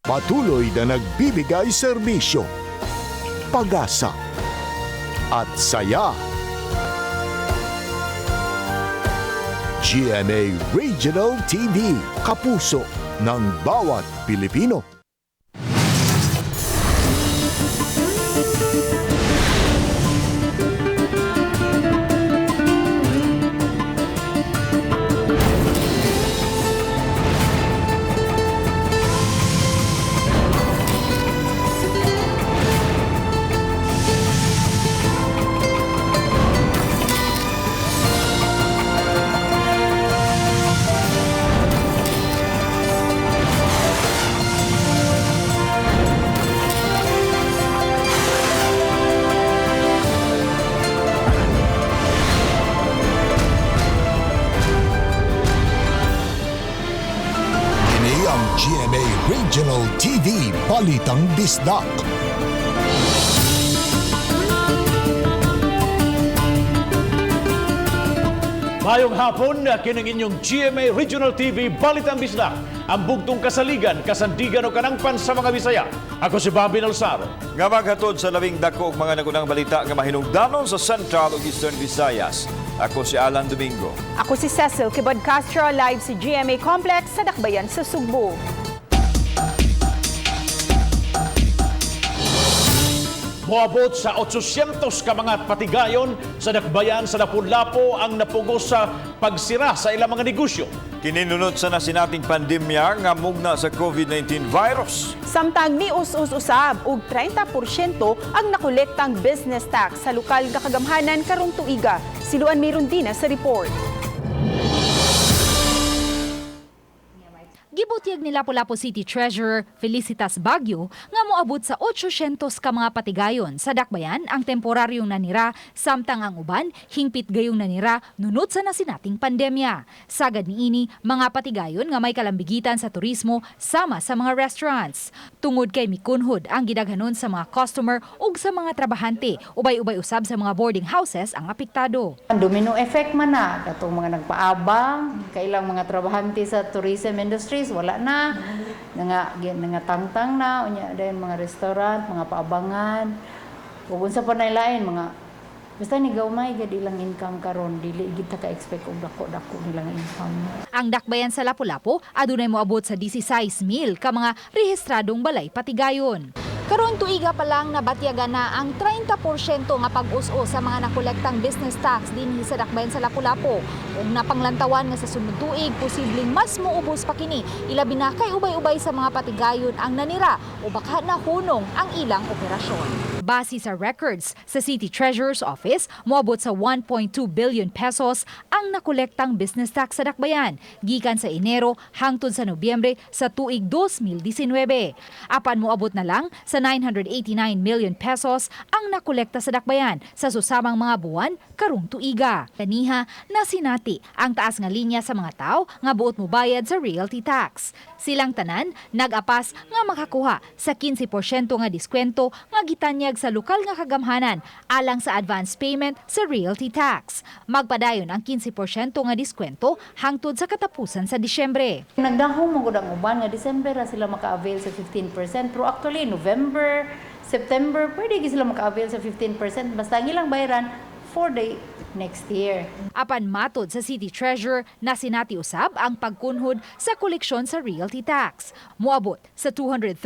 Patuloy na nagbibigay serbisyo, pag-asa at saya. GMA Regional TV, kapuso ng bawat Pilipino. Kini ang GMA Regional TV Balitang Bisdak. Mayong hapon, kining inyong GMA Regional TV Balitang Bisdak, ang bugtong kasaligan, kasandigan o kanangpan sa mga Bisaya. Ako si Bobby Nalsaro. Nga maghatod sa labing dako og mga nagunang balita nga mahinungdanon sa Central ug Eastern Visayas. Ako si Alan Domingo. Ako si Cecil Kibod Castro, live sa GMA Complex sa Dakbayan sa Sugbo. Moabot sa 800 ka mga patigayon sa Dakbayan sa Lapu-Lapu ang napugos sa pagsira sa ilang mga negosyo. Kininunod sa nasinating pandemya nga mugna sa COVID-19 virus. Samtang mius-us usab og 30% ang nakolektang business tax sa lokal nga kagamhanan karong tuiga. Siluan Mirundina sa report. Gibutyag ni Lapu-Lapu City Treasurer Felicitas Baguio nga moabot sa 800 ka mga patigayon sa Dakbayan ang temporaryong nanira, samtang ang uban hingpit gayong nanira nunot sa nasinating pandemya. Sagad niini mga patigayon nga may kalambigitan sa turismo sama sa mga restaurants. Tungod kay mikunhod ang gidaghanon sa mga customer ug sa mga trabahante, ubay-ubay usab sa mga boarding houses ang apektado. Ang domino effect man na katong mga nagpaabang, kailang mga trabahante sa tourism industries wala na, nangatangtang na unya dayon mga restaurant, mga paabangan. Ug unsa pa nay lain mga basta ni gamay gid ilang income karon, dili gid ta ka-expect og dako-dako nilang income. Ang Dakbayan sa Lapu-Lapu adunay moabot sa 16,000 ka mga rehistradong balay patigayon. Karon tuiga pa lang nabatyagan na ang 30% nga pag-us-us sa mga nakolektang business tax dinhi sa Dakbayan sa Lapu-Lapu. Ug napanglantawan nga sa sunod tuig posibleng mas muubos pa kini, ilabi na kay ubay-ubay sa mga patigayon ang nanira o baka nahunong ang ilang operasyon. Base sa records sa City Treasurer's Office, moabot sa 1.2 billion pesos ang nakolektang business tax sa Dakbayan gikan sa Enero hangtod sa Nobyembre sa tuig 2019. Apan moabot na lang sa 989 million pesos ang nakolekta sa Dakbayan sa susamang mga buwan karong tuiga. Kaniha nasinati ang taas nga linya sa mga tao nga buot mobayad sa realty tax. Silang tanan nag-apas nga makakuha sa 15% nga diskwento nga gitanyag sa lokal nga kagamhanan alang sa advance payment sa realty tax. Magpadayon ang 15% nga diskwento hangtod sa katapusan sa Disyembre. Nagdahom mo gud ang uban nga December ra sila maka-avail sa 15%, pero actually November, September pwede gid sila maka-avail sa 15% basta ang ilang bayaran for the next year. Apan matod sa City Treasurer, nasinati usab ang pagkunhod sa koleksyon sa realty tax. Moabot sa 233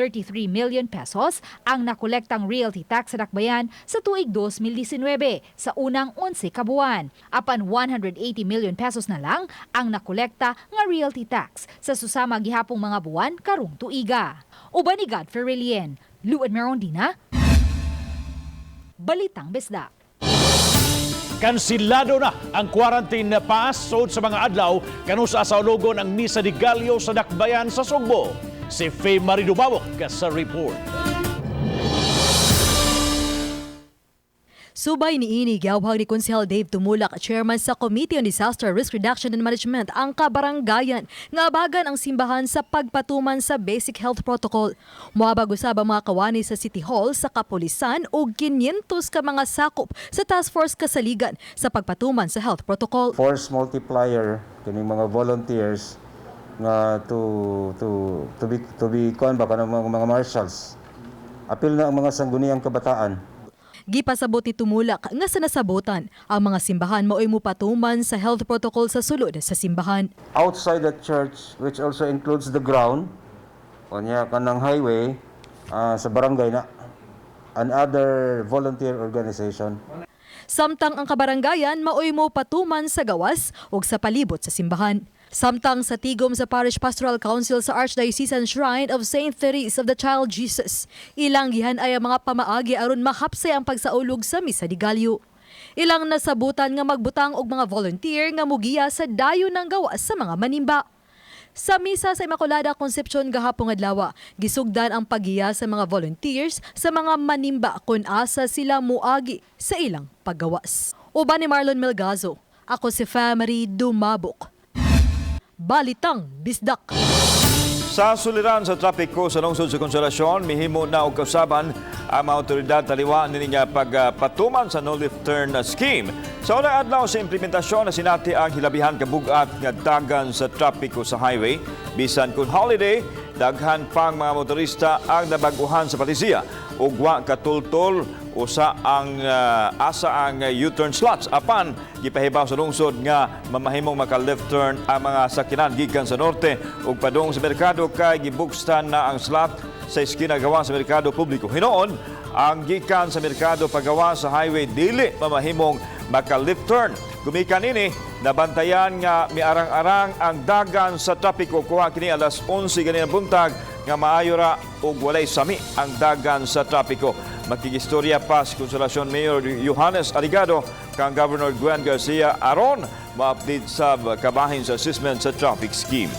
million pesos ang nakolektang realty tax sa Dakbayan sa tuig 2019 sa unang 11 ka buwan. Apan 180 million pesos na lang ang nakolekta nga realty tax sa susama gihapong mga buwan karong tuiga. Uban ni Godfrey Relien, Luan Merondina, Balitang Bisdak. Kansilado na ang quarantine pass sod sa mga adlaw kanusa sa ulogon ang Misa de Gallo sa Dakbayan sa Sugbo. Si Faye Maridubawok sa report. Subay niini, giawhag ni Konsehal Dave Tumulak, chairman sa Committee on Disaster Risk Reduction and Management, ang kabaranggayan nga abagan ang simbahan sa pagpatuman sa Basic Health Protocol. Moabag usab ang mga kawani sa City Hall, sa kapulisan ug 500 ka mga sakop sa Task Force Kasaligan sa pagpatuman sa health protocol. Force multiplier kining mga volunteers. Nga to be kuan ba, kanang mga marshals. Apil na ang mga sangguniang kabataan. Gipasabot ni Tumulak nga sa nasabotan, ang mga simbahan maoy mopatuman sa health protocol sa sulod sa simbahan. Outside the church, which also includes the ground, unya kanang highway, sa barangay na and other volunteer organization. Samtang ang kabaranggayan maoy mo patuman sa gawas ug sa palibot sa simbahan. Samtang sa tigom sa Parish Pastoral Council sa Archdiocesan Shrine of St. Therese of the Child Jesus, ilang gihan-ay ang mga pamaagi aron mahapsay ang pagsaulog sa Misa de Gallo. Ilang nasabutan nga magbutang og mga volunteer nga mugiya sa dayon ng gawas sa mga manimba. Sa misa sa Immaculada Concepcion gahapong adlaw, gisugdan ang paggiya sa mga volunteers sa mga manimba kung asa sila muagi sa ilang paggawas. Uban ni Marlon Melgazo, ako si Family Dumabok. Balitang Bisdak. Sa suliran sa trapiko sa lungsod sa Consolacion, mihimo na og kausaban ang mga otoridad taliwa nini nga pagpatuman sa no left turn scheme. Sa unang adlaw sa implementasyon, nasinati ang hilabihan kabugat nga dagan sa trapiko sa highway. Bisan kung holiday, daghan pang mga motorista ang nabaguhan sa palisiya ug wa katultol usa ang asa ang U-turn slots, apan gipahibaw sa lungsod nga mamahimong maka left turn ang mga sakyanan gikan sa norte ug padung sa merkado kay gibuksan na ang slot sa eskina gawa sa merkado publiko. Hinuon, ang gikan sa merkado pagawa sa highway dili mamahimong maka left turn. Gumikan ini, nabantayan nga miarang-arang ang dagan sa trapiko. Kuha kini alas 11 ganinang buntag nga maayo ra ug walay sami ang dagan sa trapiko. Makigistorya pa si Consolacion Mayor Johannes Aligado kang Governor Gwen Garcia aron ma-update sa kabahin sa assessment sa traffic scheme.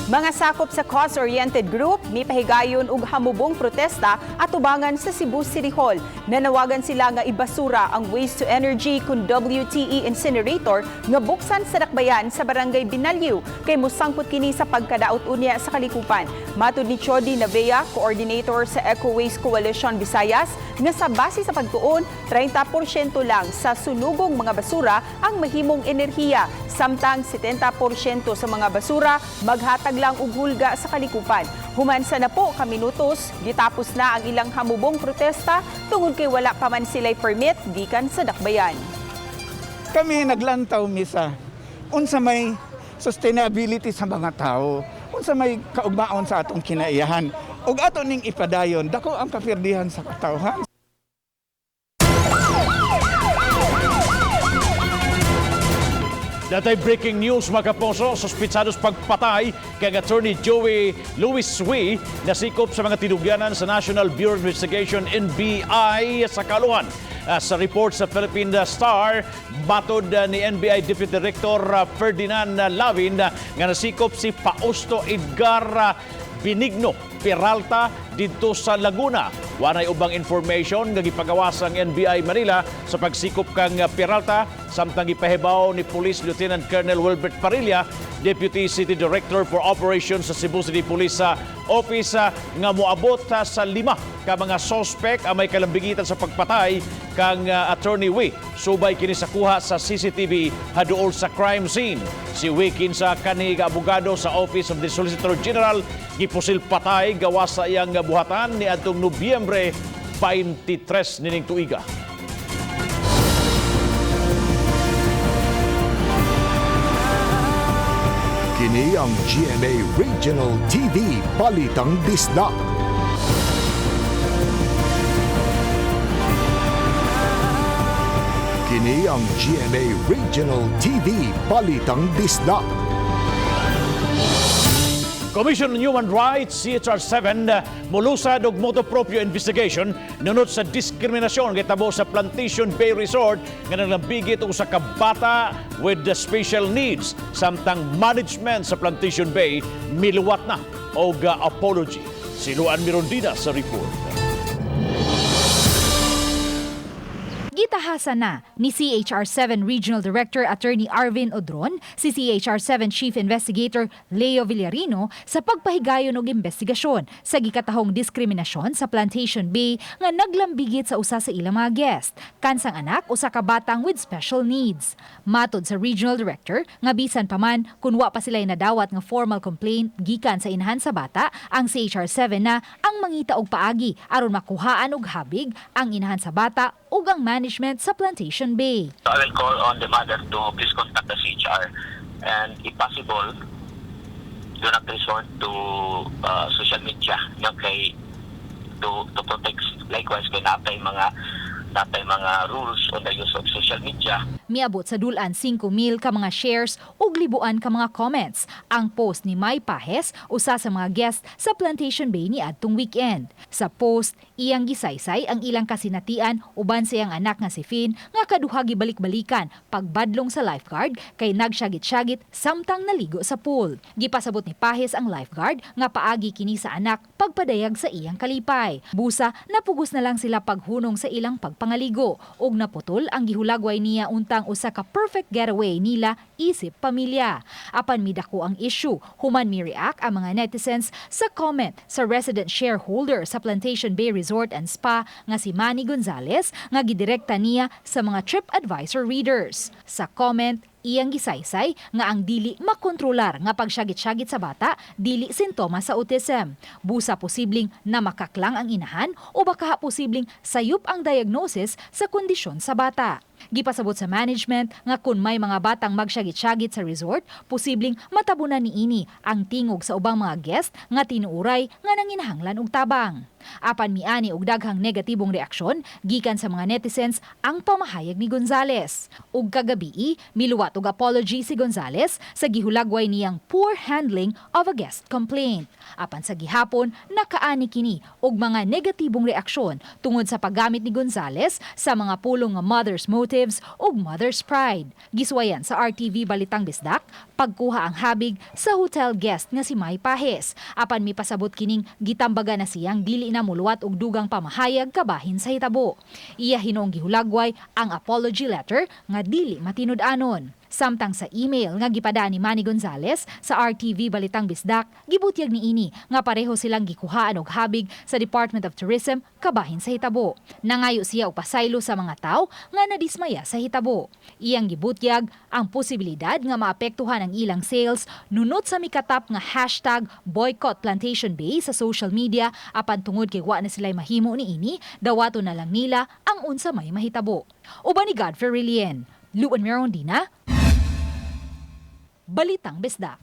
Mga sakop sa cause-oriented group mipahigayon og hamubong protesta atubangan sa Cebu City Hall. Nanawagan sila nga ibasura ang waste to energy kun WTE incinerator nga buksan sa dakbayan sa Barangay Binaliw kay mosangpot kini sa pagkadaot unya sa kalikupan. Matud ni Chody Navea, coordinator sa Eco Waste Coalition Visayas, nga sa base sa pagtuon, 30% lang sa sunugong mga basura ang mahimong enerhiya, samtang 70% sa mga basura maghatag lang og hulga sa kalikupan. Human sa napo ka minutos, gitapos na ang ilang hamubong protesta tungod kay wala pa man sila'y permit gikan sa dakbayan. Kami naglantaw misa unsa may sustainability sa mga tao, unsa may kaugmaon sa atong kinaiyahan ug ato ning ipadayon, dako ang kapirdihan sa katawhan. Naa tay breaking news, mga kaposo, suspitsados pagpatay kay Attorney Joey Louis Wee nasikop sa mga tinugyanan sa National Bureau of Investigation, NBI, sa Calauan. Sa report sa Philippine Star, matod ni NBI Deputy Director Ferdinand Lavin nga nasikop si Fausto Edgar Benigno Peralta didto sa Laguna. Wanay ubang information nga gipagawas ang NBI Manila sa pagsikop kang Peralta, samtang gipahibaw ni Police Lieutenant Colonel Wilbert Parilla, Deputy City Director for Operations sa Cebu City Police sa Office, nga moabot sa 5 ka mga suspect ang may kalambigitan sa pagpatay kang Attorney Wee. Subay kini sa kuha sa CCTV haduol sa crime scene. Si Wee, kinsa kani nga abogado sa Office of the Solicitor General, gipusil patay gawas sa iyang buhatan ni adtong Nobyembre 23 nining tuiga. Kini ang GMA Regional TV Balitang Bisdak. Kini ang GMA Regional TV Balitang Bisdak. Commission on Human Rights, CHR7, mulusad og motu proprio investigation nunot sa diskriminasyon gitabo sa Plantation Bay Resort nga nalambigit og usa ka bata with the special needs, samtang management sa Plantation Bay miluwat na og apology. Si Luan Mirondina sa report. Gitahasa na ni CHR7 Regional Director Attorney Arvin Odron si CHR7 Chief Investigator Leo Villarino sa pagpahigayon og investigasyon sa gikatahong diskriminasyon sa Plantation Bay nga naglambigit sa usa sa ilang mga guest, kansang anak usa ka batang with special needs. Matod sa Regional Director nga bisan pa man kun wa pa sila nadawat nga formal complaint gikan sa inahan sa bata, ang CHR7 na ang mangita og paagi aron makuhaan og habig ang inahan sa bata ug ang management sa Plantation Bay. So I will call on the mother to please contact the CHR and, if possible, do not resort to social media, no, kay to protect likewise kay natay mga rules on the use of social media. Miabot sa dul-an 5,000 ka mga shares ug libuan ka mga comments ang post ni May Pahes, usa sa mga guest sa Plantation Bay ni adtong weekend. Sa post, iyang gisaysay ang ilang kasinatian uban sa iyang anak nga si Finn nga kaduha gibalik-balikan pagbadlong sa lifeguard kay nagsyagit-syagit samtang naligo sa pool. Gipasabot ni Pahes ang lifeguard nga paagi kini sa anak pagpadayag sa iyang kalipay. Busa napugos na lang sila paghunong sa ilang pagpangaligo ug naputol ang gihulagway niya untang usa ka perfect getaway nila isip pamilya. Apan midako ang issue human mi-react ang mga netizens sa comment sa resident shareholder sa Plantation Bay Resort and Spa nga si Manny Gonzales nga gidirekta niya sa mga TripAdvisor readers. Sa comment, iyang gisaysay nga ang dili makontrolar nga pagsyagit-syagit sa bata dili sintomas sa autism. Busa posibleng namakaklang ang inahan o baka posibleng sayop ang diagnosis sa kondisyon sa bata. Gipasabot sa management nga kung may mga batang magsyagit-syagit sa resort, posibleng matabunan niini ang tingog sa ubang mga guest nga tinuuray nga nanginahanglan og tabang. Apan miani og daghang negatibong reaksyon gikan sa mga netizens ang pamahayag ni Gonzales. Ug kagabii, miluwat og apology si Gonzales sa gihulagway niyang poor handling of a guest complaint. Apan sa gihapon, nakaani kini og mga negatibong reaksyon tungod sa paggamit ni Gonzales sa mga pulong nga mother's motives ug mother's pride. Giswayan sa RTV Balitang Bisdak pagkuha ang habig sa hotel guest nga si May Pahes. Apan mipasabot kining gitambaga na siyang dili na muluwat og dugang pamahayag kabahin sa hitabo. Iya hinuong gihulagway ang apology letter nga dili matinud-anon. Samtang sa email nga gipada ni Manny Gonzales sa RTV Balitang Bisdak, gibutyag niini nga pareho silang gikuhaan og habig sa Department of Tourism kabahin sa hitabo. Nangayo siya og pasaylo sa mga tawo nga nadismaya sa hitabo. Iyang gibutyag ang posibilidad nga maapektuhan ang ilang sales nunot sa mikatap nga #BoycottPlantationBay sa social media, apan tungod kay wa na sila'y mahimo niini, dawato na lang nila ang unsa may mahitabo. Uban ni Godfrey Relien, Luan Merondina, Balitang Bisdak.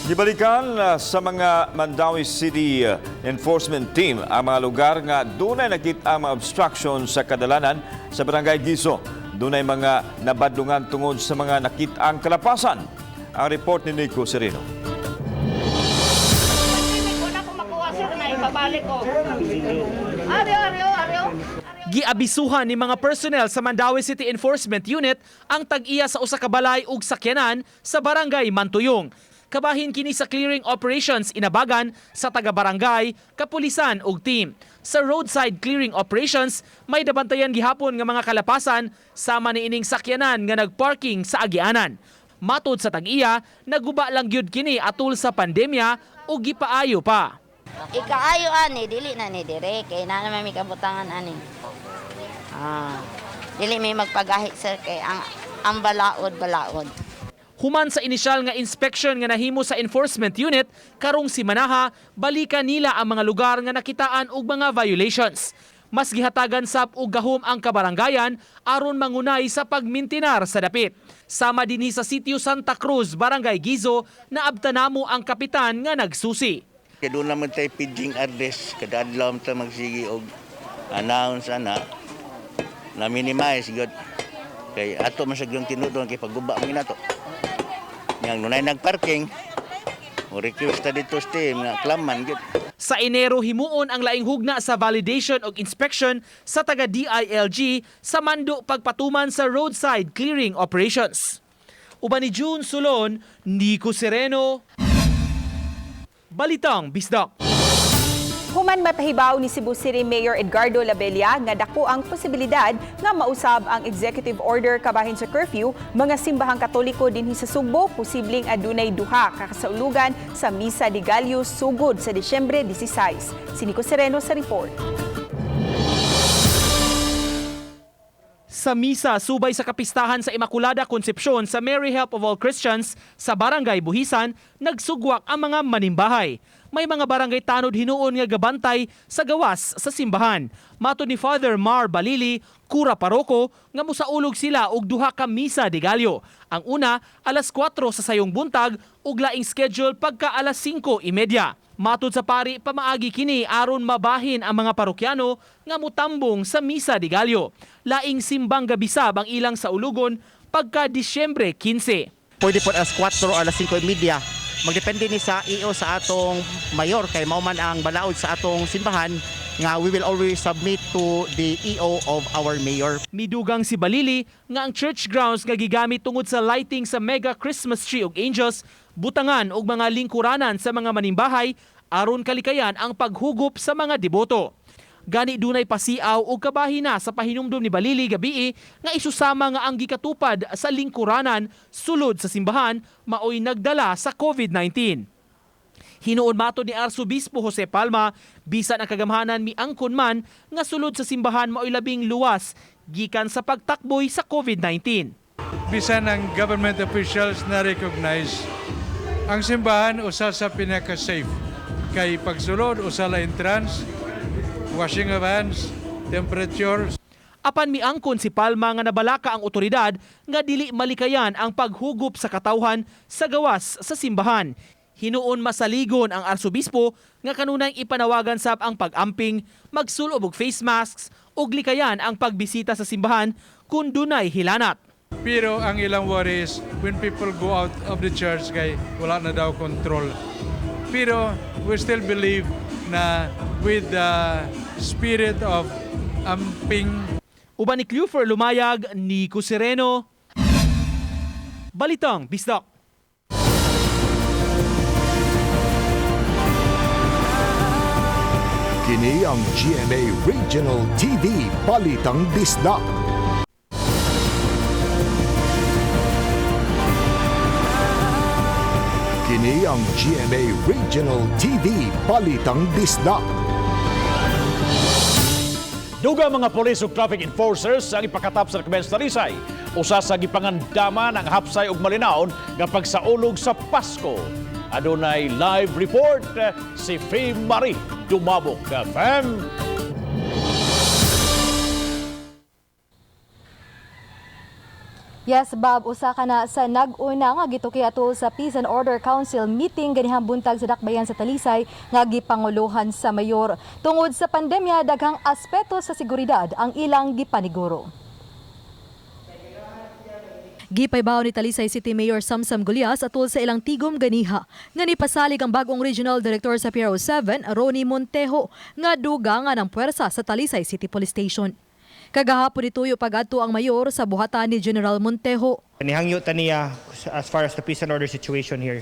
Gibalikan sa mga Mandaue City Enforcement Team ang mga lugar nga dunay nakita ang mga obstruction sa kadalanan sa Barangay Giso. Dunay mga nabadlungan tungod sa mga nakita ang kalapasan. Ang report ni Nico Sereno. Wala ko makuha, sir, na ibabalik ko. Aryo, aryo, aryo. Giabisuhan ni mga personnel sa Mandaue City Enforcement Unit ang tag-iya sa usa ka balay ug sakyanan sa Barangay Mantuyong. Kabahin kini sa clearing operations inabagan sa taga-barangay, kapulisan ug team. Sa roadside clearing operations, may nabantayan gihapon nga mga kalapasan sama niining sakyanan nga nagparking sa agianan. Matod sa tag-iya, naguba lang gyud kini atul sa pandemya ug gipaayo pa. Ikaayo ani, dili na ni dire kay na naman may kabutangan ani. Ah. Dili may magpagahi, sir, kay ang balaod balaod. Human sa inisyal nga inspection nga nahimo sa enforcement unit, karong simanaha, balikan nila ang mga lugar nga nakitaan og mga violations. Mas gihatagan sab og gahom ang kabaranggayan aron mangunay sa pagmintinar sa dapit. Sama dinhi sa Sitio Santa Cruz, Barangay Gizo, naabtan namo ang kapitan nga nagsusi. Kaya doon naman tayo pidging address, kada adlaw man tayo magsige og announce ana na minimize gyud kay ato man sa gyud tinuod kay pagguba man nato. Yang nunay nagparking, mo request ta dito sa team nga klaman gyud. Sa Enero himuon ang laing hugna sa validation ug inspection sa taga DILG sa mando pagpatuman sa roadside clearing operations. Uban ni June Solon, Nico Sereno, Balitang Bisdak. Human mapahibaw ni Cebu City Mayor Edgardo Labella nga dako ang posibilidad nga mausab ang executive order kabahin sa curfew, mga simbahang Katoliko dinhi sa Sugbo posibleng adunay duha ka kasaulugan sa Misa de Gallo sugod sa Disyembre 16. Si Nico Sereno sa report. Sa misa subay sa kapistahan sa Immaculada Concepcion sa Mary Help of All Christians sa Barangay Buhisan, nagsugwak ang mga manimbahay. May mga barangay tanod hinuon nga gabantay sa gawas sa simbahan. Matod ni Father Mar Balili, kura paroko, nga musaulog sila og duha ka misa de Gallo. Ang una, alas 4 sa sayong buntag ug laing schedule pagka alas 5:30. Matod sa pari, pamaagi kini aron mabahin ang mga parokyano nga mutambong sa Misa de Gallo. Laing simbang gabi sab ang ilang saulugon pagka Disyembre 15. Pwede po alas 4 o alas 5:30. Magdepende ni sa EO sa atong mayor kay mao man ang balaod sa atong simbahan nga we will always submit to the EO of our mayor. Midugang si Balili nga ang church grounds nga gigamit tungod sa lighting sa mega Christmas tree ug angels butangan og mga lingkuranan sa mga manimbahay aron kalikayan ang paghugup sa mga deboto. Gani dunay pasiaw og kabahin na sa pahinumdom ni Balili gabii nga isusama nga ang gikatupad sa lingkuranan sulod sa simbahan maoy nagdala sa COVID-19. Hinuon matod ni Arsobispo Jose Palma, bisan ang kagamhanan miangkon man nga sulod sa simbahan maoy labing luwas gikan sa pagtakboy sa COVID-19. Bisan ang government officials na recognize ang simbahan usa sa pinaka-safe. Kay pagsulod, usa la entrance, washing of hands, temperature. Apan miangkon si Palma nga nabalaka ang otoridad nga dili malikayan ang paghugup sa katawhan sa gawas sa simbahan. Hinuon masaligon ang arsobispo nga kanunayng ipanawagan sab ang pag-amping, magsulob og face masks ug likayan ang pagbisita sa simbahan kung dunay hilanat. Pero ang ilang worries when people go out of the church kay wala na daw control. Pero we still believe na with the spirit of amping. Uban ni Clufer Lumayag, Nico Sereno, Balitang Bisdak. Kini ang GMA Regional TV Balitang Bisdak. Kini ang GMA Regional TV Balitang Bisdak. Duga mga polis ug traffic enforcers ang ipakatap sa Recommends Talisay. Usa sa gipangandaman ang hapsay ug malinawon nga pagsaulog sa Pasko. Adunay live report si Faye Marie Dumabok. Fam. Yes, Bob, usa ka na sa nag-una nga gituki ato sa Peace and Order Council meeting ganihang buntag sa Dakbayan sa Talisay nga gipanguluhan sa mayor. Tungod sa pandemya, daghang aspeto sa seguridad ang ilang gipaniguro. Gipaybaw ni Talisay City Mayor Samsam Gullas atol sa ilang tigom ganiha nga nipasalig ang bagong Regional Director sa PRO 7, Ronnie Montejo, nga dugangan ang puwersa sa Talisay City Police Station. Kagahapon nituyo pag-adto ang mayor sa buhatan ni General Montejo. Nihangyo ta niya as far as the peace and order situation here.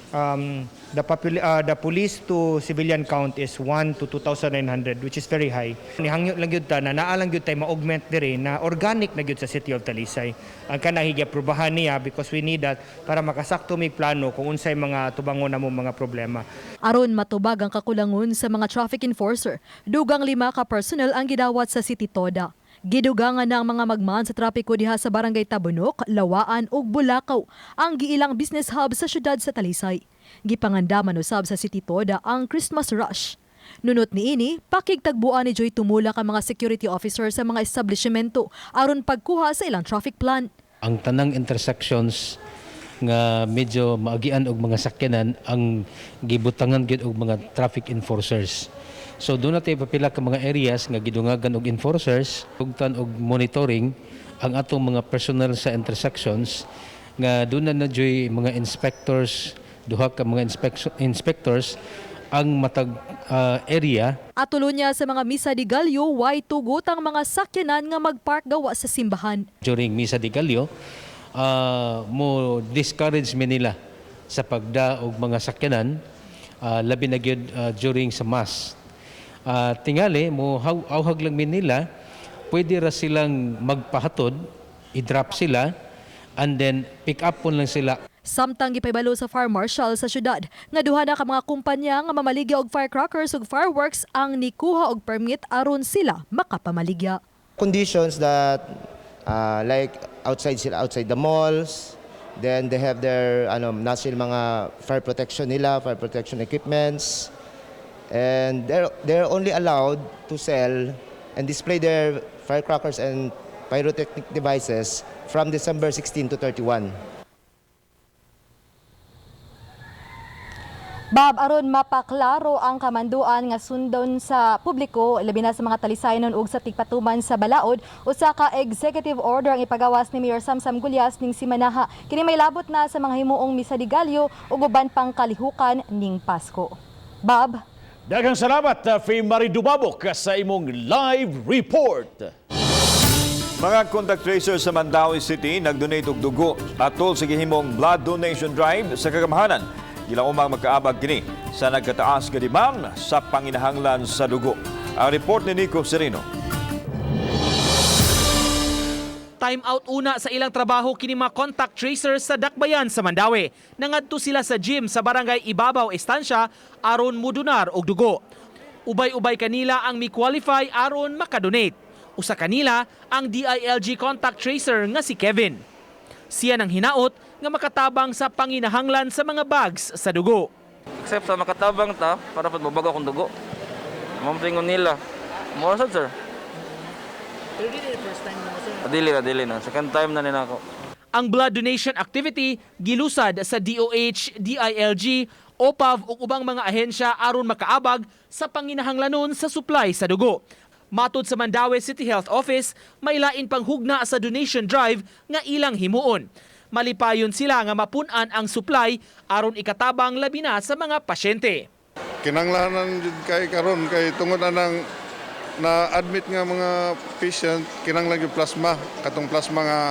The police to civilian count is 1 to 2,900, which is very high. Nihangyo lang gyud ta na naa lang gyud tay ma-augment diri na organic na gyud sa City of Talisay. Ang kanang higaprubahan niya because we need that para makasakto mig plano kung unsay mga tubangon namo mga problema. Aron matubag ang kakulangon sa mga traffic enforcer, dugang 5 ka personnel ang gidawat sa City Toda. Gidugangan na ang mga magmaan sa trapiko diha sa Barangay Tabunok, Lawaan ug Bulacau, ang giilang business hub sa syudad sa Talisay. Gipangandaman usab sa City Toda ang Christmas rush. Nunot niini, pakigtagbuan ni Joy Tumulak ang mga security officer sa mga establishmento aron pagkuha sa ilang traffic plan. Ang tanang intersections nga medyo maagian og mga sakyanan ang gibutangan gyud og mga traffic enforcers. So doon natin ipapila ka mga areas nga gidungagan og enforcers, ugtan og monitoring ang atong mga personnel sa intersections nga doon na joy mga inspectors, duha ka mga inspectors ang matag area. Atulo niya sa mga Misa de Gallo, way tugot ang mga sakyanan nga magpark gawa sa simbahan. During Misa de Gallo, mo discourage mi nila sa pagda og mga sakyanan, labi na gyud during sa mass. Tingali mo auhag lang mi nila, pwede ra silang magpahatod, i-drop sila and then pick up po lang sila. Samtang gipahibalo sa Fire Marshal sa syudad nga duha na ka mga kumpanya nga mamaligya og firecrackers ug fireworks ang nikuha og permit aron sila makapamaligya. Conditions that like outside sila, outside the malls, then they have their ano national mga fire protection nila, fire protection equipments, and they're only allowed to sell and display their firecrackers and pyrotechnic devices from December 16 to 31. Bob, aron mapaklaro ang kamanduan nga sundon sa publiko labi na sa mga talisaynon ug sa tigpatuman sa balaod, usa ka executive order ang ipagawas ni Mayor Samsam Gullas ning simanaha. Kini may labot na sa mga himuong misa de gallo ug uban pang kalihukan ning Pasko. Bob, Daghang salamat, Faye Marie Dumabok, sa imong live report. Mga contact tracers sa Mandaue City nagdonate og dugo atol sa gihimong blood donation drive sa kagamhanan. Gilaumang magkaabag kini sa nagkataas nga demand sa panginahanglan sa dugo. Ang report ni Nico Sereno. Time out una sa ilang trabaho kini mga contact tracers sa Dakbayan sa Mandaue. Nangadto sila sa gym sa Barangay Ibabaw, Estancia aron mudunar og dugo. Ubay-ubay kanila ang mi-qualify aron makadonate. Usa kanila ang DILG contact tracer nga si Kevin. Siya nang hinaot nga makatabang sa panginahanglan sa mga bags sa dugo. Except sa makatabang ta, para pud mabago akong dugo. Mampingon nila. Mo sad, sir. Pero dili first time na, sir. Dili na, dili na. Second time na nina ako. Ang blood donation activity gilusad sa DOH, DILG, OPAV ug ubang mga ahensya aron makaabag sa panginahanglanon sa supply sa dugo. Matod sa Mandaue City Health Office, may lain pang hugna sa donation drive nga ilang himuon. Malipayon sila nga mapun-an ang supply aron ikatabang labi na sa mga pasyente. Kinanglanan jud kay karon kay tungod anang na-admit nga mga patient, kinanglan yung plasma, katong plasma nga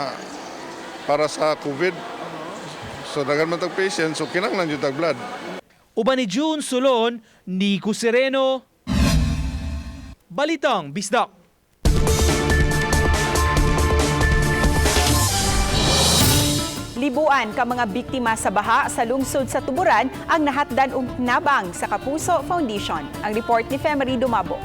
para sa COVID. So daghan man tag patient, so kinanglan jud tag blood. Uban ni June Solon, Nico Sereno, Balitang Bisdak. Libuan ka mga biktima sa baha sa lungsod sa Tuburan ang nahatdan og nabang sa Kapuso Foundation. Ang report ni Femery Dumabo.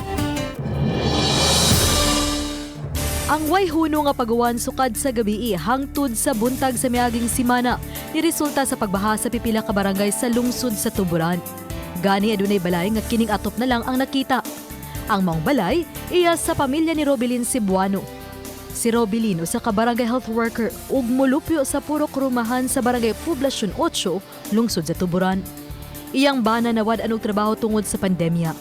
Ang way huno nga paguwan sukad sa gabii hangtod sa buntag sa miaging simana niresulta sa pagbaha sa pipila ka barangay sa lungsod sa Tuburan. Gani adunay balay nga kining atop na lang ang nakita. Ang maong balay iya sa pamilya ni Robilin Cebuano. Si Robilin usa ka barangay health worker ug molupyo sa Purok Rumahan sa Barangay Poblacion 8, lungsod sa Tuburan. Iyang bana nawad-an og trabaho tungod sa pandemya.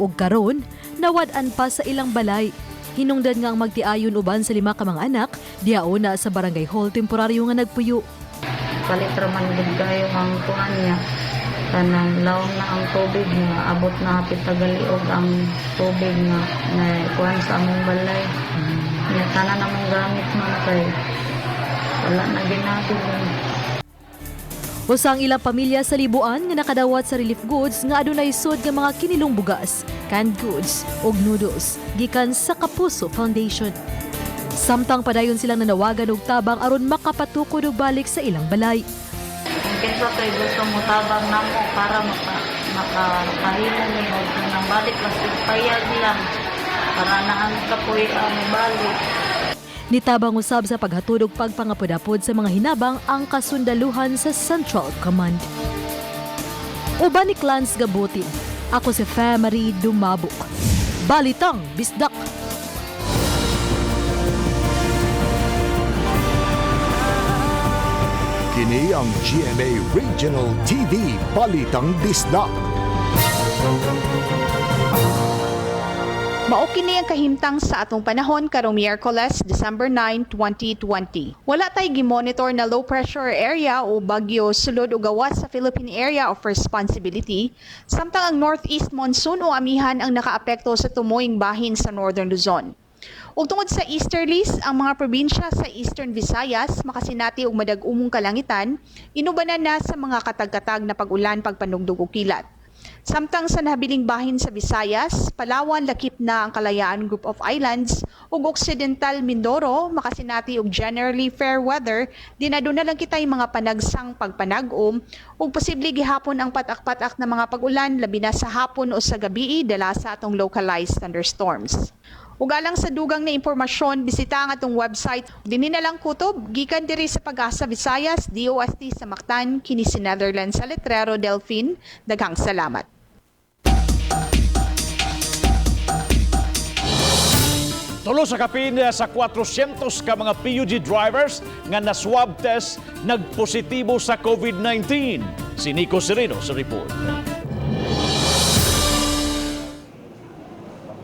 Ug karon nawad-an pa sa ilang balay. Hinungdan nga ang magtiayon uban sa 5 ka mga anak, dihauna sa barangay hall temporaryo nga nagpuyo. Palit ra man gud kayo ang kuan niya. Kanang lawom na ang tubig nga abot na hapit tagaliog ang tubig nga na kuan sa among balay. Nya tanan among gamit man kay wala na ginagod. Usa ang ilang pamilya sa Libuan nga nakadawat sa relief goods nga adunay sud nga mga kinilong bugas, canned goods ug noodles gikan sa Kapuso Foundation. Samtang padayon silang nanawagan og tabang aron makapatukod og balik sa ilang balay. Kung kinsa kay gusto mo tabang namo para makahimo ni og kanang balik mas payag lang para naan kapoy ang balik. Nitabang usab sa paghatod og pagpangapod-apod sa mga hinabang ang kasundaluhan sa Central Command. Uban ni Clans Gabutin, ako si Femery Dumabok. Balitang Bisdak. Kini ang GMA Regional TV Balitang Bisdak. Mao kini ang kahimtang sa atong panahon karong Miyerkules, December 9, 2020. Wala tay gimonitor na low pressure area o bagyo sulod o gawas sa Philippine Area of Responsibility, samtang ang northeast monsoon o amihan ang nakaapekto sa tumoying bahin sa Northern Luzon. Ug tungod sa easterlies, ang mga probinsya sa Eastern Visayas makasinati og madag-umong kalangitan, inubanan na sa mga katag-katag na pag-ulan, pagpanugdog og kilat. Samtang sa nahabiling bahin sa Visayas, Palawan, lakip na ang Kalayaan Group of Islands ug Occidental Mindoro makasinati og generally fair weather, din aduna lang kitay mga panagsang pagpanag-om ug posible gihapon ang patak-patak na mga pag-ulan, labi na sa hapon o sa gabii, dala sa atong localized thunderstorms. Ug alang sa dugang na impormasyon, bisita ang atong website. Dinhi na lang kutob, gikan diri sa Pag-asa Visayas, DOST sa Mactan, kini si Netherlands sa Letrero Delphine. Daghang salamat. Tulo sa kapin sa 400 ka mga PUG drivers nga na swab test nagpositibo sa COVID-19. Si Nico Sereno sa report.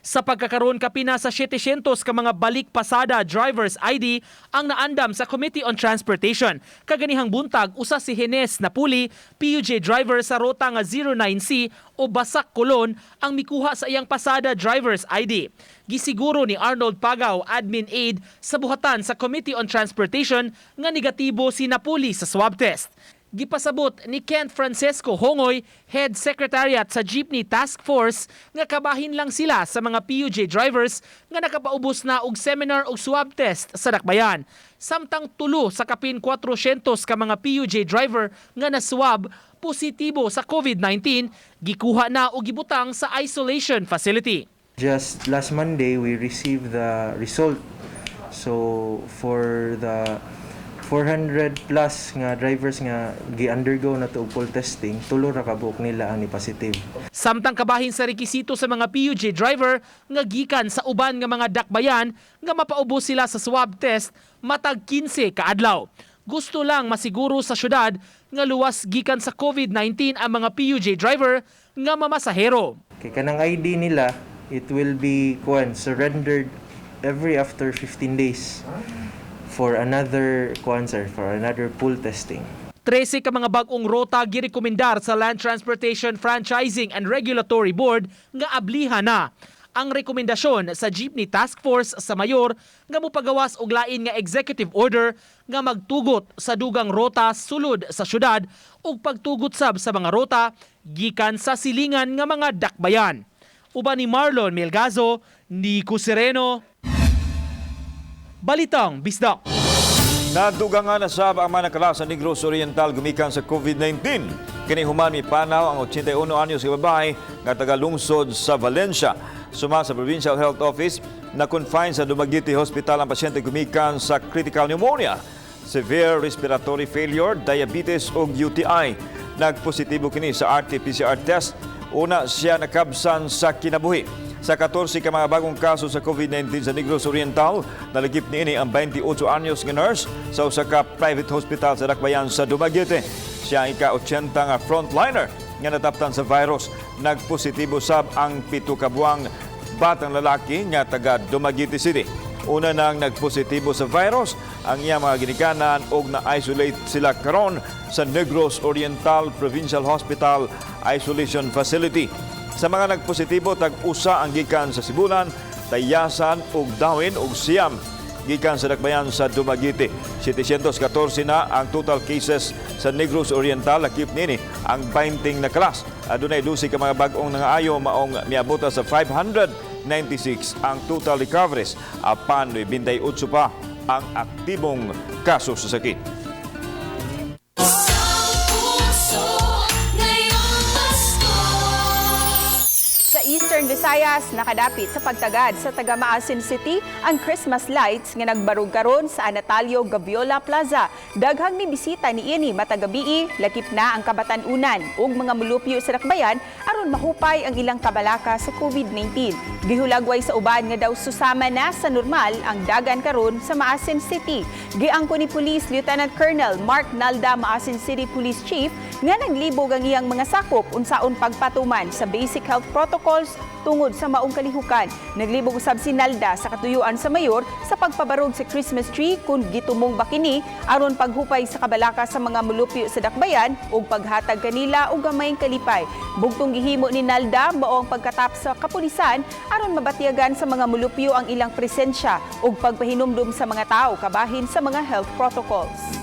Sa pagkakaroon, kapina sa 700 ka mga balik pasada drivers ID ang naandam sa Committee on Transportation. Kaganihang buntag, usa si Henes Napuli, PUJ driver sa rota nga 09C o Basak Colon, ang mikuha sa iyang pasada drivers ID. Gisiguro ni Arnold Pagaw, admin aide sa buhatan sa Committee on Transportation, nga negatibo si Napuli sa swab test. Gipasabot ni Kent Francesco Hongoy, Head Secretariat sa Jeepney Task Force, nga kabahin lang sila sa mga PUJ drivers nga nakapaubos na og seminar og swab test sa Dakbayan. Samtang tulo sa kapin 400 ka mga PUJ driver nga na-swab positibo sa COVID-19, gikuha na og gibutang sa isolation facility. Just last Monday, we received the result. So for the 400 plus nga drivers nga gi-undergo na to og full testing, tulo ra ka buok nila ang ni positive. Samtang kabahin sa rekisito sa mga PUJ driver nga gikan sa uban nga mga dakbayan nga mapaubos sila sa swab test matag 15 ka adlaw. Gusto lang masiguro sa syudad nga luwas gikan sa COVID-19 ang mga PUJ driver nga mamasahero. Kay kanang ID nila, it will be kuan surrendered every after 15 days for another kuan sir, for another pool testing. 13 ka mga bag-ong rota girekomendar sa Land Transportation Franchising and Regulatory Board nga ablihan na. Ang rekomendasyon sa Jeepney Task Force sa mayor nga mopagawas og lain nga executive order nga magtugot sa dugang rota sulod sa syudad ug pagtugot sab sa mga rota gikan sa silingan nga mga dakbayan. Uban ni Marlon Melgazo, Nico Sereno, Balitang Bisdak. Nadugangan na sab ang mga nakala sa Negros Oriental gumikan sa COVID-19. Kini human mipanaw ang 81 anyos nga babae nga taga-lungsod sa Valencia. Suma sa Provincial Health Office, na-confine sa Dumaguete Hospital ang pasyente gumikan sa critical pneumonia, severe respiratory failure, diabetes ug UTI. Nagpositibo kini sa RT-PCR test. Una siya nakabsan sa kinabuhi. Sa 14 ka mga bagong kaso sa COVID-19 sa Negros Oriental, nalagip niini ang 28 anyos nga nurse sa usa ka private hospital sa Dakbayan sa Dumaguete. Siya ang ika-80 nga frontliner nga nataptan sa virus. Nagpositibo sab ang 7 ka buwang batang lalaki nga taga Dumaguete City. Una nang nagpositibo sa virus ang iyang mga ginikanan og na-isolate sila karon sa Negros Oriental Provincial Hospital Isolation Facility. Sa mga nagpositibo, tag-usa ang gikan sa Sibulan, Tayasan ug Dawin ug 9 gikan sa dakbayan sa Dumaguete. 714 na ang total cases sa Negros Oriental, lakip nini ang 20 nakalas. Adunay 12 ka mga bag-ong nangaayo, maong miabota sa 596 ang total recoveries, apan 98 pa ang aktibong kaso sa sakit. Sa Eastern Visayas, nakadapit sa pagtagad sa taga Maasin City ang Christmas lights nga nagbarug karon sa Anatalio Gabiola Plaza. Daghang ni bisita ni ini matag gabii, lakip na ang kabatan-unan ug mga mulupyo sa dakbayan aron mahupay ang ilang kabalaka sa COVID-19. Gihulagway sa uban nga daw susama na sa normal ang dagan karon sa Maasin City. Giangko ni Police Lieutenant Colonel Mark Nalda, Maasin City Police Chief, nga naglibog ang iyang mga sakop unsaon pagpatuman sa basic health protocols tungod sa maong kalihukan. Naglibog usab si Nalda sa katuyuan sa mayor sa pagpabarog sa Christmas tree kung gitumong ba kini aron paghupay sa kabalaka sa mga mulupyo sa dakbayan ug paghatag kanila og gamayng kalipay. Bugtong gihimo ni Nalda mao ang pagkatap sa kapulisan aron mabatyagan sa mga mulupyo ang ilang presensya ug pagpahinumdum sa mga tao kabahin sa mga health protocols.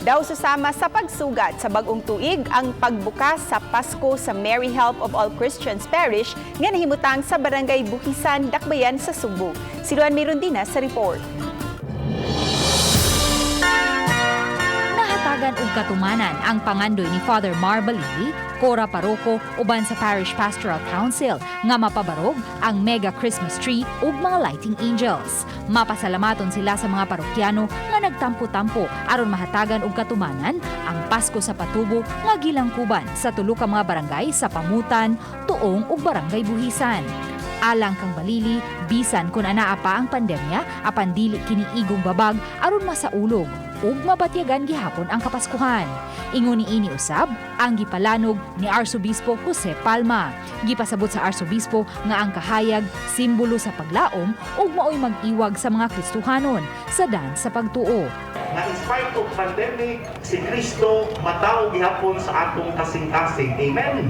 Daw susama sa pagsugat sa bagong tuig ang pagbukas sa Pasko sa Mary Help of All Christians Parish nga nahimutang sa Barangay Buhisan, Dakbayan sa Sugbo. Si Luan Mirundina sa report. Nahatagan og katumanan ang pangandoy ni Father Mar Balili, Cora Paroko uban sa Parish Pastoral Council nga mapabarog ang mega Christmas tree ug mga lighting angels. Mapasalamaton sila sa mga parokyano nga nagtampo-tampo aron mahatagan og katumanan ang Pasko sa Patubo nga gilangkuban sa tulo ka mga barangay sa Pamutan, Tuong ug Barangay Buhisan. Alang kang Balili, bisan kung anaa pa ang pandemya, apan dili kini igong babag aron masaulog ug mabatyagan gihapon ang Kapaskuhan. Ingon ni ini usab ang gipalanog ni Arsobispo Jose Palma. Gipasabot sa Arsobispo nga ang kahayag simbolo sa paglaom ug maoy mag-iwag sa mga Kristohanon sa dan sa pagtuo. Nga in spite of pandemic, si Kristo matawo gihapon sa atong kasing-kasing. Amen?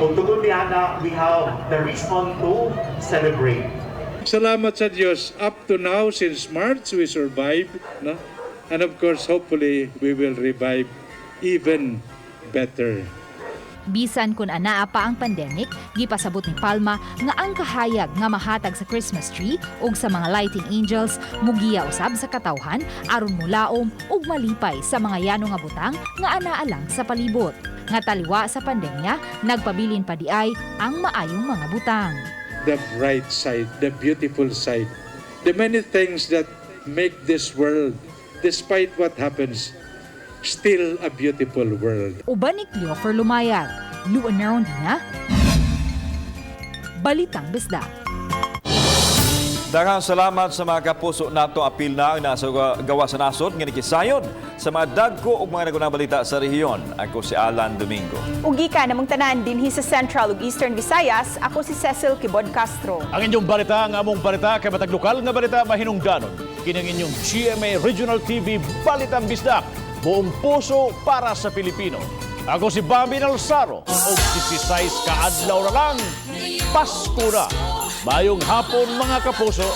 Kung tungod niana, we have the reason to celebrate. Salamat sa Diyos. Up to now, since March, we survived. No? And of course, hopefully, we will revive even better. Bisan kung anaa pa ang pandemic, gipasabot ni Palma nga ang kahayag nga mahatag sa Christmas tree ug sa mga lighting angels mugiya usab sa katawhan aron mulaom ug malipay sa mga yano nga butang nga anaa lang sa palibot. Nga taliwa sa pandemya, nagpabilin pa diay ang maayong mga butang. The bright side, the beautiful side, the many things that make this world, despite what happens, still a beautiful world. Uban ni Cleofer Lumayag, Luan Merondina, Balitang Bisdak. Daghang salamat sa mga kapuso nato, apil na ang nasa gawa sa nasod nga nikisayod sa mga dagko ug mga nagunang balita sa rehiyon. Ako si Alan Domingo. Ug gikan namong tanan dinhi sa Central ug Eastern Visayas, ako si Cecil Kibod Castro. Ang inyong balita, ang among balita, kay matag lokal nga balita mahinungdanon. Kini ang inyong GMA Regional TV Balitang Bisdak. Buong puso para sa Pilipino. Ako si Bambi Nalsaro. Og 16 ka adlaw na lang. Pasko na. Maayong hapon, mga kapuso.